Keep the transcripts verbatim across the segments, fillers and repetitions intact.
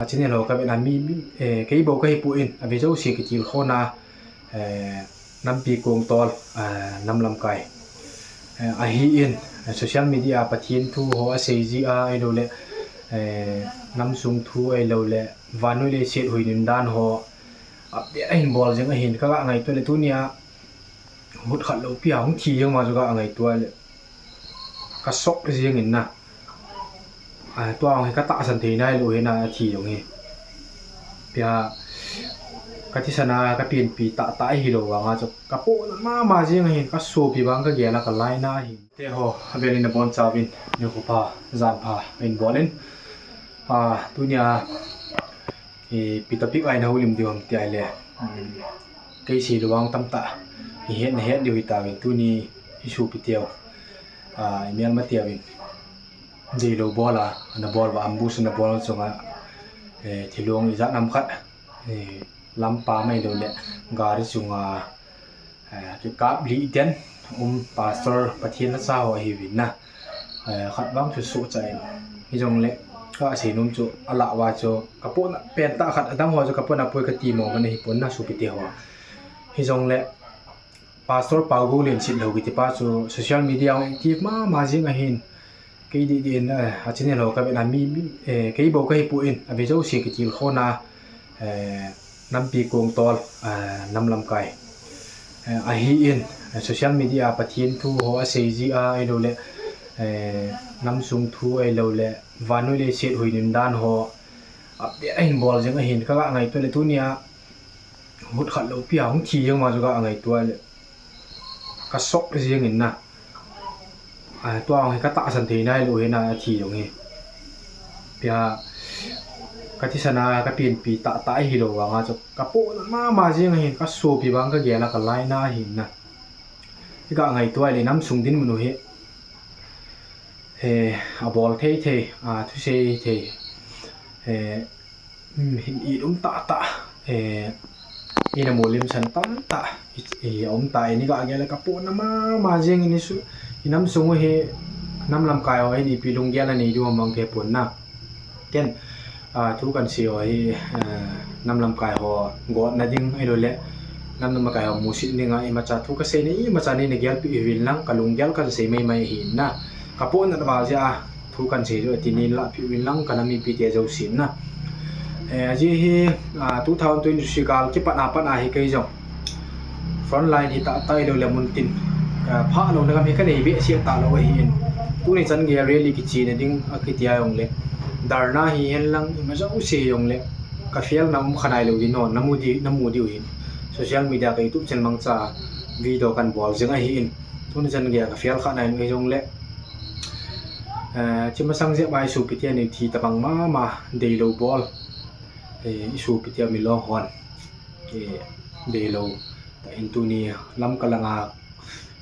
A channel ho ka vet na mi, mi, eh, kei bou ka hi poi, a ve jouse kitilkhouna, eh, nampi kong tol, eh, nam lamkai. Eh, ahi in, eh, social media Pathen thu ho a sei ji a, ahilou le, eh, nam sung thu ahilou le, vannoi leiset huhhing dan ho, update ahin bol jing ahin, ka ga ngaito le tunia, hut khat lou pi a hung thi jeng ma chu ka ngaito le, ka shock jing in na. A, tua hi ka tahsan thei nai lou hi na thi jong hi. Pia ka thisan a ka pianpi tah tah hi lou vang a chu ka pona mama jing ahin ka sopi vang ka gel a ka laina ahin. Te ho, a vel in a bon chauvin, nikho pha, jan pha, in bol in. A, tunia, e, pi topic a i na houlim diu ham ti a le, um, kei sei lou vang tamtah, i het na het diu hi tauvin tuni i sopi teu, a, i melma teuvin. Deilou bol a, ana bol uva, ambush ana bol chunga, eh, thilong ijat ham khat, eh, lampa mai lou le, gari chunga, eh, kikap lih den, um, pastor Pathen la cha ho ahiuvin na. Eh, khat vang chu sohcha in. Hijongle, ka sei nom chu, alah uva chu, ka pona pen tah khat, adang ho chu ka pona poi ka ti mo, ka na hi pon na sopi te ho. Hijongle, Pastor Paugoulen Sitlhou kiti pa chu social media a active mama jing ahin. Kei didi in, eh, a channel ho ka vet na mi, mi, eh, kei bou ka hi poi, a ve jouse kitilkhouna, eh, nampi kong tol, eh, nam lamkai. Eh, ahi in, eh, social media Pathen thu ho a sei ji a, ahilou le, eh, nam sung thu ahilou le, vannoi leiset huhhing dan ho, update ahin bol jing ahin, ka ga ngaito le tunia, hut khat lou pi a hung thi jeng ma chu ka ngaito le, ka shock jing in na. A, tua hi ka tahsan thei nai lou hi na thi jong hi. Pia ka thisan a ka pianpi tah tah hi lou vang a chu ka pona mama jing ahin ka sopi vang ka gel a ka laina ahin na. I ka ngaito le nam sung dinmun u hi, eh, a bol thei thei, a, thusei thei, eh, um, hin i um tah tah, eh, i na mu lim san tam tah, i, i um tah, i ni ga gel ka pona mama jing in i su, i nam sung u hi, nam lamkai ho, i ni pi lunggel a nei diu mang ke pon na. Ken, a, thu kan sei ho hi, eh, nam lamkai ho, gotna ding, ahilou le, nam lamkai ho musit ding a, imacha thu ka sei na, imacha nei na gelpi uvin lang, ka lunggel kan sei mai mai hi na. Ka pona na ba jia, thu kan sei jo, ti nei la pi uvin lang, ka nam mipi te jouse na. Eh, aji hi, a, two thousand twenty-three kal, kipat na pat na hi kei jong. Frontline hi tah tah lou le mun tin, ah, pha lou na gam hi ka nei behseh ta lou ahi in. Tuni chan gei a rally kichena ding a kiti a jong le. Dharna hi hen lang, ima jouse jong le. Ka fel na um kha nai lou ding non, na mu di, na mu diu hin. Social media ka YouTube channel mangcha video kan bol jing ahi in. Tuni chan gei a ka fel kha nai lou hi jong le. Eh, chi masang jep a i sopi te ni thi tabang mama, deilou bol. Eh, i sopi te mi lou hon. Eh, deilou. Ta in tuni lam ka langa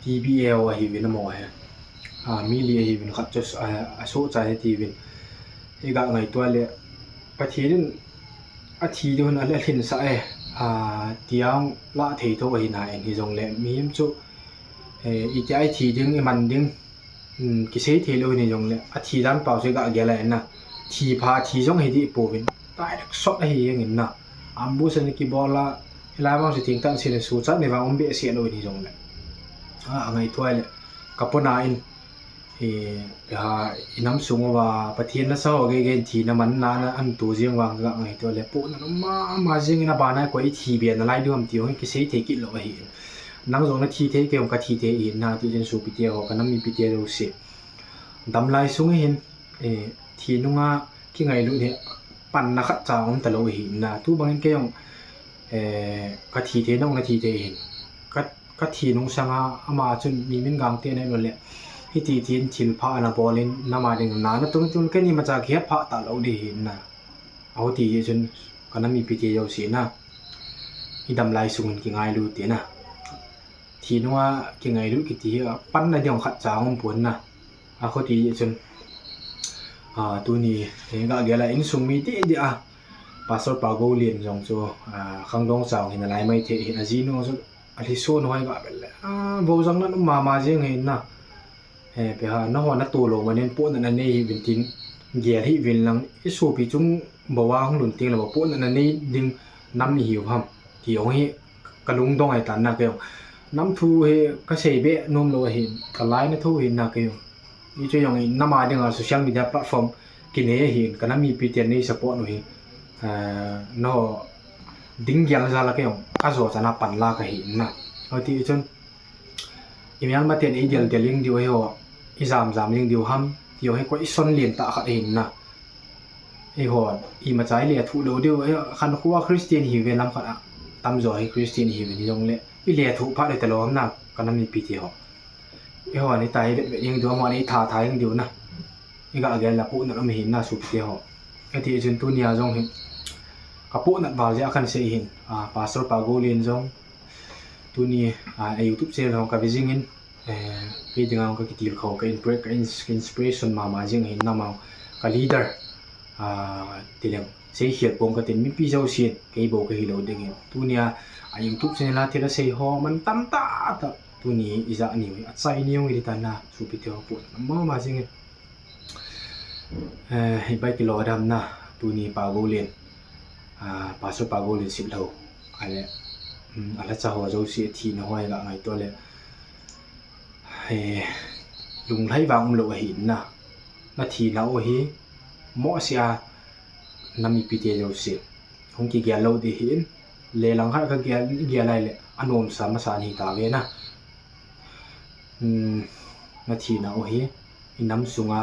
T B A o ahi vin amo he. A, mi li ahi vin khat chu a, a sohcha he ti vin. I ga ngaito le Pathen in a thi diu na le lhin sa e. A, tiang la thei tho ahi na in hi jong le mi him chu, eh, i ti a i thi ding i man ding. Hmm, kisei thei lou ni jong le, a thi dan pau chu ga gel a in na. Thi pha, thi jong hi di pouvin. Direct shot ahi jeng in na. Ambush a ni kibol a, hilai vang chu ting tan sin su chat ni vang um behseh lou ni jong le. A, a ngaito le. Ka pona in, eh, ha, i nam sung uva, Pathen la cha ho gei gei in thina man na, na an tu jeng vang ga ngaito le. Pona mama jeng in a bana koi thi be na lai diu ham ti jong kisei thei kit lou ahi. Nang jong na thi thei, kei jong ka thi thei ahi na, ti jin sopi te ho, ka nam mipi te jouse. Damlai sung hin, eh, thi nunga kingailut hi panna khat cha um ta lou ahi na, tu bang in kei jong, eh, ka thi thei, nang na thi thei hin. Ka, ka thi nung sanga ama chun mi min gang te na lou le. Hiti tin thil pha ana bol in, nama ding na, na tung tung kei ni macha kihet pha ta lou di hi na. Aho ti chun ka nam mipi te jouse na. I damlai sung hin kingailut te na. Thi nunga kingailut kiti hi, a, panna ding khat cha um pon na. A kho ti chun, a, tuni, eh, ga gel a insung mi ti di a. Pastor Paugoulen jong chu, a, khangdong chang hin a lai mai thei hin a jinu chu a lhi so noi ga bel le. A, vo jang na um mama jeng hin na. Eh, pe ha, na ho na to lou manin pona na nei hi vin tin gel hi vin lang i sopi chung bou a hung lhun teng le bou pohnatna nei ding nam ihiu ham ti jong hi ka lungdong ahi tan na kei jong. Nam thu hi ka sei be nom lou ahi, ka laina thu hi na kei jong. Hichu jong hi nam a dinga social media platform kinei ahin, ka nam mipi ten nei support u hi, eh, nangho ding gel jal a kei jong ka jo chan a panla kahi na. Hiti chun i melma ten i del del jing diu ahi ho, i jam jam jing diu ham ti jong hi question lentah khat ahi na. Eiho imacha i lethuh lou diu, eh, khankho a Christian ihiu ve, lam khat a tamjo hi Christian ihiu ve, hijongle i lethuh phat le talou ham na, ka nam mipi te ho. Eiho ni ta i vet vet jing diu, amaho ni tha tha jing diu na. I ga gel le pohnat um ahi na, sopi te ho. Hiti chun tunia jong hi ka pohnat val jeh a kan sei ahin, ah, Pastor Pa Golin jong tuni, ah, a YouTube channel jong ka ve jing in, eh, kei dinga ka kitilkhou, ka inspire, ka ins-, ka inspiration mama jing ahin, nam a ka leader, ah, tileng seikhel pong ka tin, mipi jousen kei bou ka hilou ding in. Tunia a YouTube channel a thil a sei ho man tam tah tah, tuni ijat ni u hi achai ni u hi tan na, sopi te ho, pohnat mama jing in. Eh, hi bai kilo dam na, tuni Pa Golin, ah, Pastor Pa Golin Sitlhou, ale, um, a lhacha ho jouse thina ho hi la ngaito le, eh, lunglhai vang um lou ahi na. Na thina u hi mohseh a nam mipi te jouse hung kigel lou ding ahin, le lang khat ka gel, gel lai le anomsa masa ahi ta ve na. Hmm, na thina u hi i nam sunga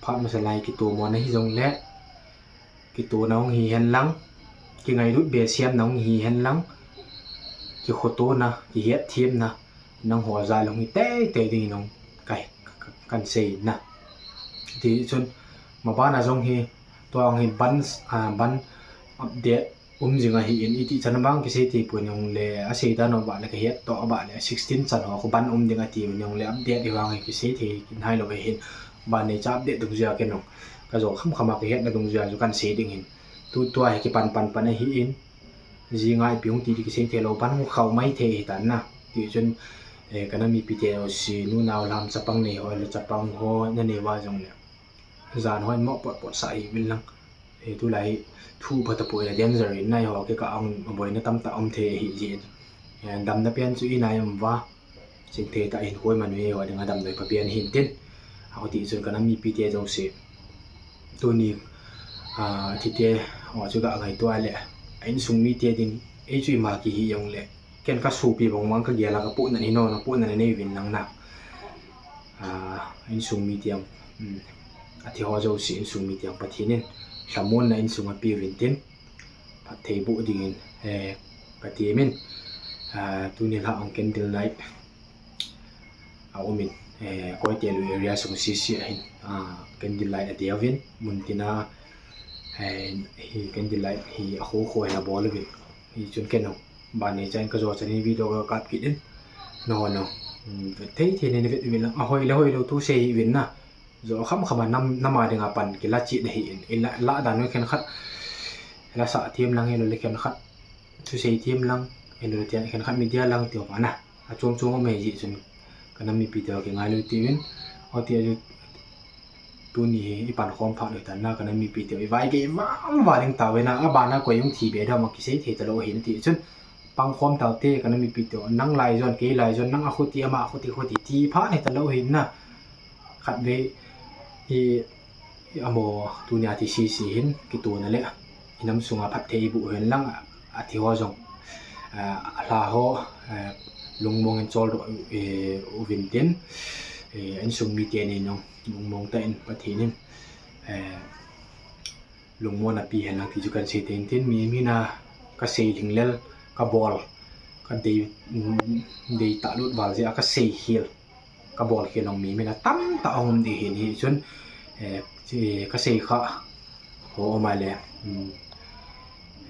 phat masa lai kitomona hijongle, kitona hung hi hen lang, kingailut be siamna hung hi hen lang, kikhotona, kihetthiamna, nangho jal a hung hi teitei ding in jong ka, ka, ka, kan sei na. Hiti chun, maban a jong hi, tua jong hi ban, ah, ban update um jing ahin, iti chan a bang kisei thei pon, hijongle a sei dan u bah le ka het toh a bah le sixteen chan ho khu ban um ding ati u, hijongle update hi vang hi kisei thei nai lou ahin, ban nei cha update dungjuia ken jong ka jo kham kham a ka hetna dungjuia chu kan sei ding ahin. Tu tua hi kipan pan pan ahin, jinga ipi hung ti ti kisei thei lou, ban hung khau mai thei ahi tan na. Ti chun, eh, ka nam mipi te jouse, nu nao lam chapang nei ho, le chapang ho na nei uva jongle, jan hon mo pot pot sah hih uvin lang. Eh, tulai hi thu pha tapoi, danger in nai ho kikah a boina tamtah um thei ahi jeh in. Eh, damna pen chu i nai um uva, chingthei tah in koiman ve ho dinga damdoi pha pen hin tin. Ahi ti chun ka nam mipi te jouse, tuni, ah, thi te ho chu ga ngaito a le, a insung mite ding, ei chu ima kihi jongle, ken ka sopi bang bang ka gel a ka pohnat hi, nangho pohnat na nei uvin lang na. Ah, insung mite jong, um, athi ho jouse insung mite jong Pathen in lhamonna insung a pe uvin tin, phatthei boh ding in, eh, ka temin, ah, tuni la ong candle light a um in, eh, Koite lui area sung sisi ahin, ah, candle light a de uvin, mun tina, eh, hi candle light hi a kho kho in a bol uvin. Hi chun ken jong, ban nei chan ka jo chan in video ka kap kit in. Nangho, nangho, um, vet thei thei in nei vet uvin lang, a hoi le hoi lou thu sei hih uvin na. Jo kham kham a nam, nam a dinga pan kila chih na ahin, i la, la dan u khenkhat, la sah thiam lang, hilou le khenkhat thusei thiam lang, hilou le khenkhat media lang ti ho ma na. A chom chom um ahi jeh chun, ka nam mipi te ho kingailu tiu vin, hiti a chu, tuni hi i pankhom phat u ahi tan na, ka nam mipi te ho i vai gei vang vang ding tau ve na, a ban a koi hung thi be dam a kisei thei talou ahin ti chun, pangkhom tau te, ka nam mipi te ho, nang lai jon, kei lai jon, nang a khuti, ama a khuti, khuti ti phat hi talou ahin na. Khatvei, i, i amaho tunia thi sisi hin, kitona le, i nam sunga phatthei boh u hen lang, athi ho jong, a, a lha ho, a, lungmong in choldo, e, uvin tin, e, insung mite ni jong, lungmong tah in Pathen in, e, lungmon a pe hen lang ti chu kan sei tei in tin, mi, mi na ka sei lhinglel, ka bol, ka dei, dei tah lut val jeh a ka sei khel, ka bol khel jong mi, mi na tamtah a um ding ahin, hi chun, eh, chi, ka sei kha ho um a le, um,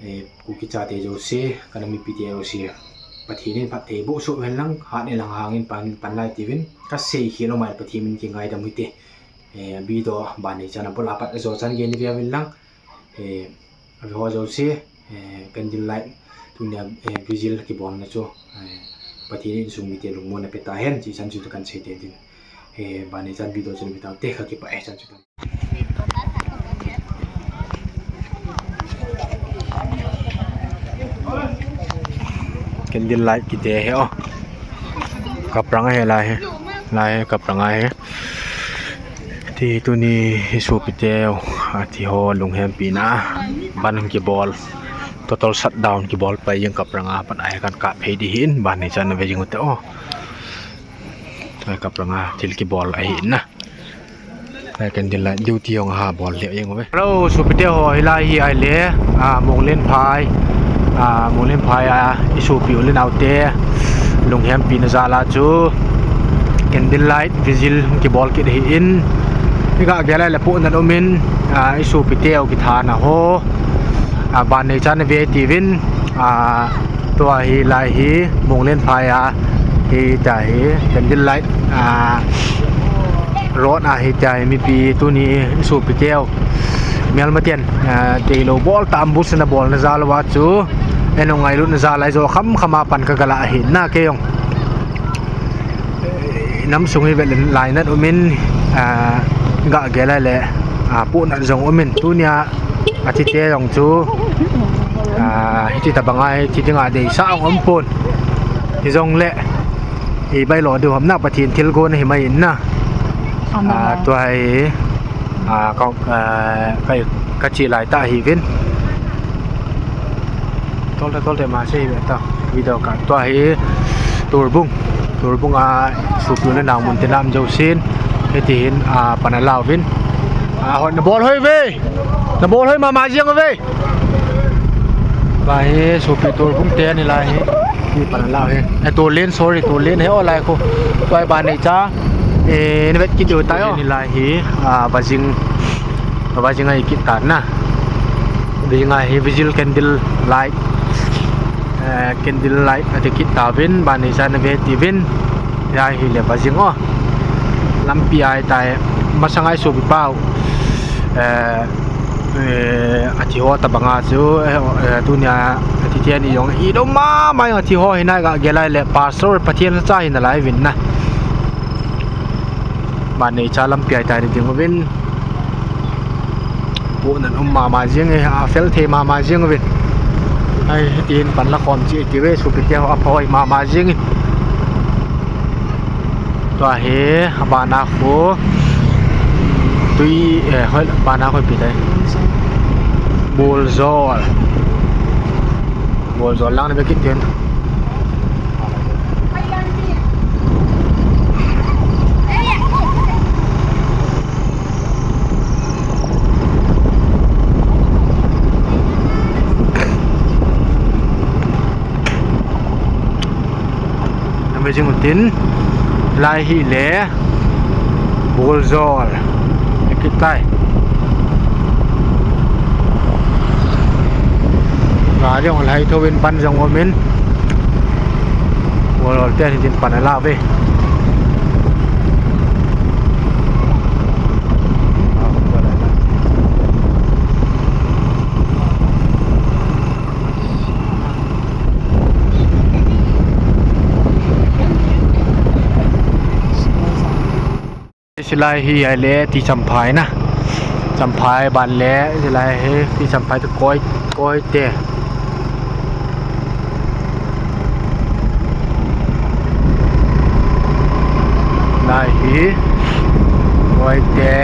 eh, Kuki chate jouse, ka nam mipi te jouse, Pathen in phatthei boh soh u hen lang, hat ni lang hang in pan, pan lai tiu vin, ka sei khel um a le Pathen min kingaidam u hite. Eh, video ban nei chan a bul a pat a jo chan gei ni ve uvin lang. Eh, a ve ho jouse, eh, candle light, tunia, eh, vigil kibolna chu, eh, Pathen in insung mite lungmon a pe ta hen, ti chan chu kan sei tei in tin. Eh, ban nei chan video chu ve tau te, ka kipah e, chan chu kan. Candle light kiti hi o. Kaprang ahi lai hi. Lai hi kaprang ahi. Ti tuni hi sopite u, athi ho lunghempi na. Ban kibol. Total shutdown kibol pai jing kaprang a pat ahi kan kap phei di hin ban hi chan ve jing u te o. Ai kaprang a thil kibol ahi na. Ai candle light duty jong ha bol le jeng ve. Hello, sopite ho, hilai hi ahile, a, Monglenphai, a, Monglenphai a, i sopi u le nao te, lunghempi na jal a chu, candle light vigil kibol kit ahi in, i ga gel a le pohnat um in, a, i sopite u kithana ho, a, ban nei chan ve ti vin, a, Tua hi lai hi Monglenphai a hi ta hi candle light, a, road a hi ta hi mipi tuni i sopite u. Melmaten, a, tei lo bol ta ambush na bol na jal uva chu. Eno ngailut na jal a i jo kham kham a pan ka gala ahi na kei jong. Nam sung hi vel in lainat um in, a, ga gel a le, a, pohnat jong um in. Tunia, a, thi te jong chu, a, hiti tabang a, hiti ding a deisah ong um pon. Hijongle, i bailo diu ham na Pathen thilgon ahi mai in na. A, tua hi, a, ka, a, ka, ka chi lai ta hi vin. Tol te, tol te ma se hi ve ta. Video ka. Tua hi Torbung. Torbung a sopi u le nao mun te nam jo sin. Hiti hin, a, pan a lau vin. A, hoi na bol hoi ve. Na bol hoi mama jeng ve. Ba hi sopi Torbung te ni lai hi. Hi pan a lau hi. E Tolen, sorry, Tolen hi o lai ko. Tua hi ba nei cha. E, ni vet kit u ta o. Ni lai hi, a, ba jing. Ba jing a i kit ta na. Ding a hi vigil candle light, eh, candle light a ti kit ta vin, ban nei chan ve ti vin. Ya hi le ba jing o. Lampi ai tai, masang a i sopi pau. Eh, eh, athi ho tabang a chu, eh, eh, tunia, athi te ni jong i do mama jong athi ho hi na ga gel a le pastor Pathen cha hi na lai vin na. Ban nei cha lampi ai tai ding uvin. Pohnat um mama jing e, a fel thei mama jing uvin. Ai, hitin pan la khom chi ti ve, sopite ho a phoi mama jing in. Tua hi, a ban a khu. Tui, eh, hoi, ban a khu pi tai. Boljol. Boljol lang ni be kit tin. Amazing utin, lai hi le. Boljol. Kit tai. Gari jong lai tho in pan jong um in. Boljol te hitin pan a la ve. Silai hi ai le ti Champhai na. Champhai ban le silai hi ti Champhai tu koi, koi te. Lai hi koi te.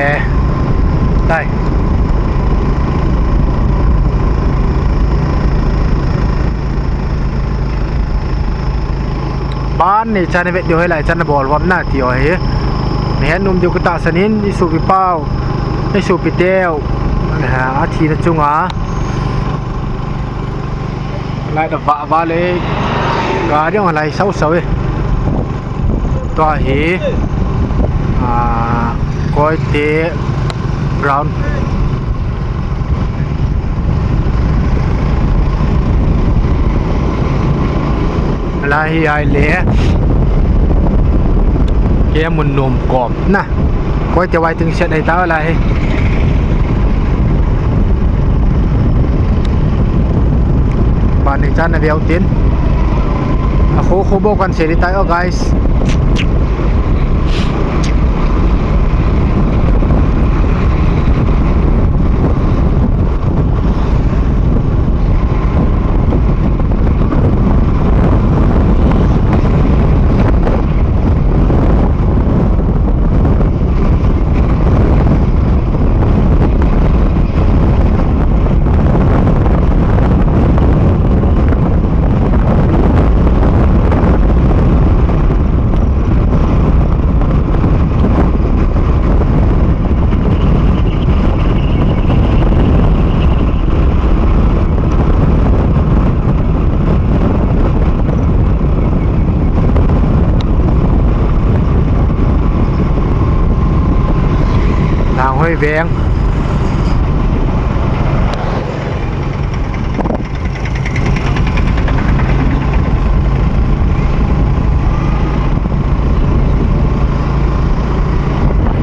Tai. Ban nei chan vet diu hilai chan bol vam na ti o hi. Nei het nom diu ka tahsan in i sopi pau. I sopi teu. Ha, athi na chunga. Lai da va va le. Gari jong lai sau sau e. Tua hi. Ah, Koite ground. Lai hi ai le. Ke mun nom kom na. Koite waiting shed ai ta lai hi. Ban nei chan na veu tin. A kho kho bo kan se ni tai o guys. Hoi veng.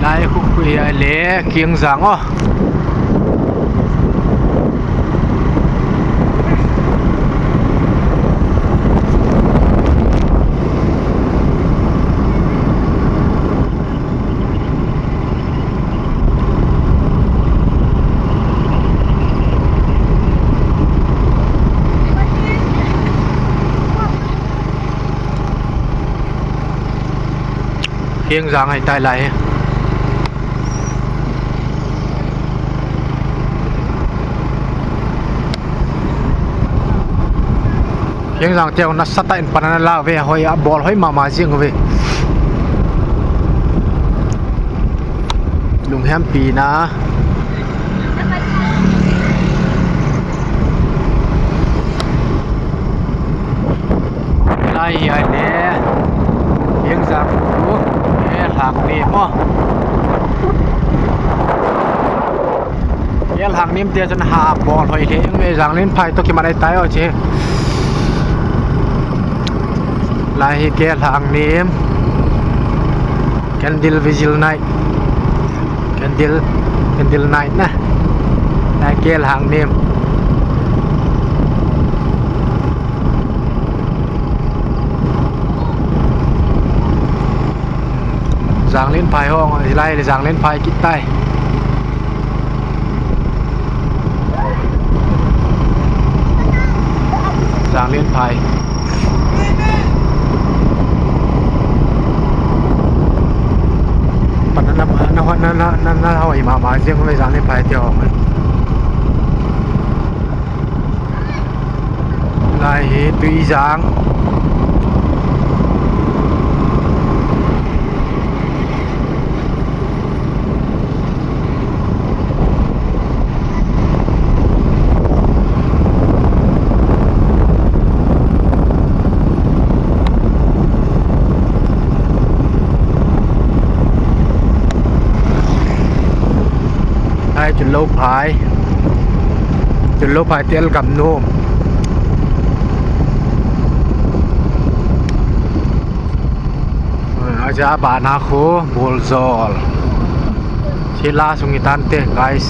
Lai khu khu hia le Kiangjang o. Kiangjang ahitai lai hi. Kiangjang teu nasatah in pan ana la uve, hoi a bol hoi mama jing uve. Lunghempi na. Lai hi ahile Kiangjang khu, eh, Lhangnem mo. Kel Lhangnem te chun ha bol hoi le, Janglenphai toh kimat ahitai o che. Lai hi Kel Lhangnem. Candle Vigil Night. Candle, Candle Night na. Lai Kel Lhangnem. Janglenphai ho, hilai le Janglenphai kit tai. Janglenphai. Pan na, na, na, na, na, na, hoi mama jing le Janglenphai te ho. Lai hi Tuijang. Ai, Chunlou phai. Chunlou phai tel gam nom. Aja bana khu Buljol. Thila sung i tan te, guys.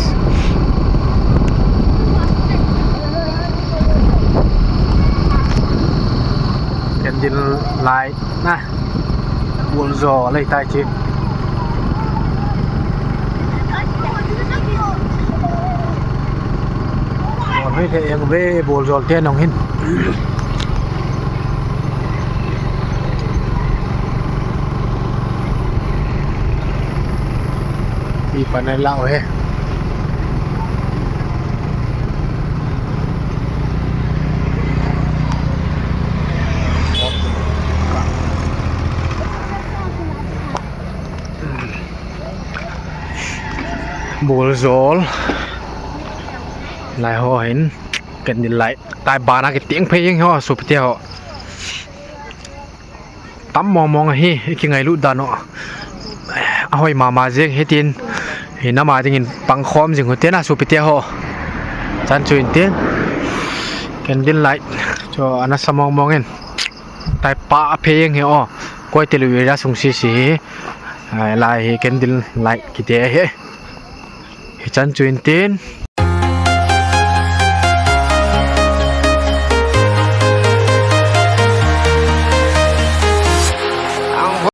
Candle light na. Buljol ahitai chi. Bol hoi le eng ve Buljol te nong hin. Ipi pan a la o he. Buljol. Lai ho hin. Candle light. Tai bana kitieng phei jeng ho, sopite ho. Tam mong mong ahi, i kingailut dan u. Ahoi mama jeng hitin. Hi nama dingin pangkhom jing u te na sopite ho. Chan chu in tin. Candle light. Chu ana sa mong mong in. Tai pa a phei jeng hi o. Koi te lu area sung sisi hi. Ai, lai hi candle light kiti hi. Hi chan chu in tin.